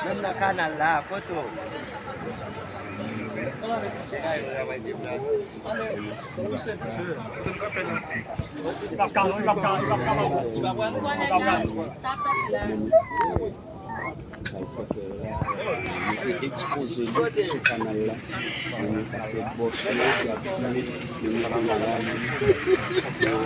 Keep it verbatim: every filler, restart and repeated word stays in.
Menm nan kanal la, kote w? Sa se kè la, yo te ekspoze li sou kanal la. Men sa se bòs yo ki ap met li nan kanal la.